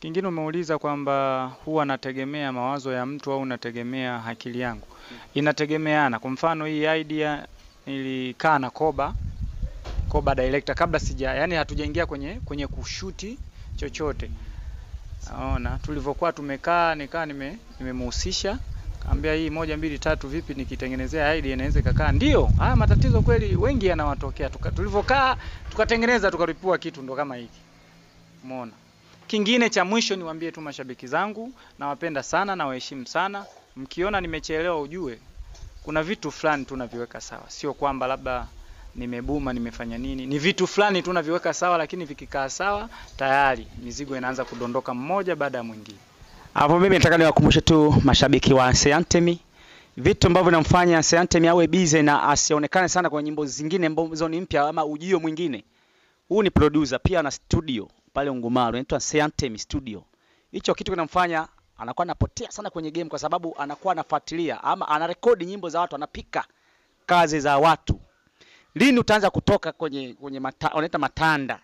Kingine umeuliza kwamba huwa nategemea mawazo ya mtu au nategemea akili yangu. Inategemeana. Kwa mfano hii idea nilikaa na Koba, Koba director, kabla sija, yani hatujaingia kwenye kushuti chochote. Naona tulivyokuwa tumekaa, nikaa nimemhusisha, kaambia hii 1 2 3 vipi nikitengenezea idea inaweza ikakaa. Ndio, haya matatizo kweli wengi yanawatokea. Tulivyokaa tukatengeneza tukaripua kitu ndo kama hiki. Umeona? Kingine cha mwisho niwaambie tu mashabiki zangu, nawapenda sana na waheshimu sana. Mkiona nimechelewa ujue kuna vitu fulani tunaviweka sawa. Sio kwamba labda nimebuma nimefanya nini. Ni vitu fulani tunaviweka sawa, lakini vikikaa sawa tayari mizigo inaanza kudondoka mmoja baada ya mwingine. Hapo mimi nataka niwakumbushe tu mashabiki wa Seantemi vitu ambavyo vinamfanya Seantemi awe busy na asionekane sana kwa nyimbo zingine ambazo ni mpya ama ujio mwingine. Huu ni producer pia ana studio pale Ungumaru, inaitwa Seantemi Studio. Hicho kitu kinamfanya anakuwa anapotea sana kwenye game kwa sababu anakuwa anafuatilia ama anarekodi nyimbo za watu, anapika kazi za watu. Lini utaanza kutoka kwenye wanaita matanda,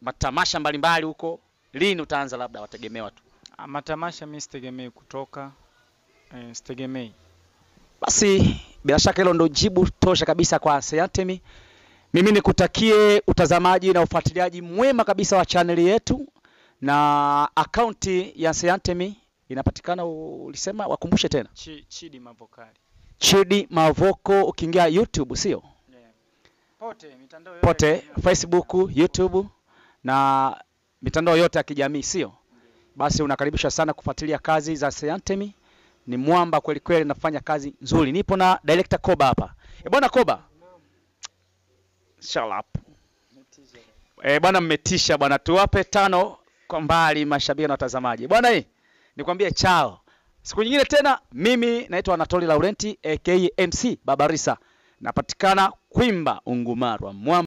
matamasha mbalimbali huko? Lini utaanza labda wategemewa tu? Matamasha mimi sitegemei kutoka, sitegemei. Basi bila shaka hilo ndo jibu tosha kabisa kwa Seantemi. Mimi nikutakie utazamaji na ufuatiliaji mwema kabisa wa channel yetu, na akaunti ya Seantemi inapatikana, ulisema wakumbushe tena. Chidi Mavokali. Chidi Mavoko ukiingia YouTube, sio? Yeah. Pote mitandao yote. Pote Facebook, YouTube na mitandao yote ya kijamii, sio? Basi unakaribishwa sana kufuatilia kazi za Seantemi. Ni mwamba kweli kweli, nafanya kazi nzuri. Nipo na director Koba hapa. Bwana Koba. Shut up. Bwana mmetisha bwana, tuwape 5 kwa mbali mashabiki na watazamaji. Bwana hii nikwambie chao. Siku nyingine tena, mimi naitwa Anatoli Laurenti aka MC Babarisa. Napatikana Kwimba Ungumarwa. Mwamba.